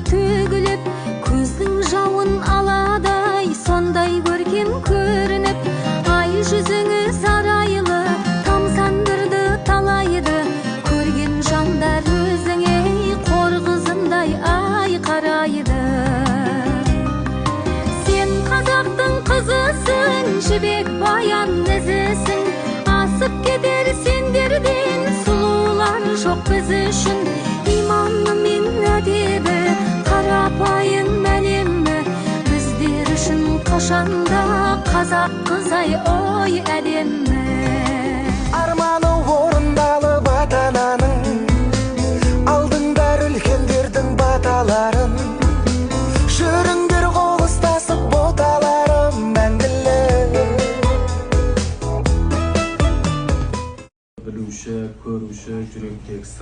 төгіліп, көздің жауын аладай, сондай көркем көрініп, ай жүзіңіз арайлы, тамсандырды талайды, көрген жандар өзіңе қор қызындай ай қарайды. Сен қазақтың қызысың, жібек баян ізісің, асып кетер сендерден сұлулар жоқ біз үшін. Иманы мен әдебі, қарапайым әлемі, біздер үшін қашанда қазақ қызай ой әдемі. Арманы орындалып ата-ананың, алдыңдар үлкендердің баталарын. Жүріңдер қол ұстасып, боталарым мәңгілік. Білуші, көруші, жүректегі сыр.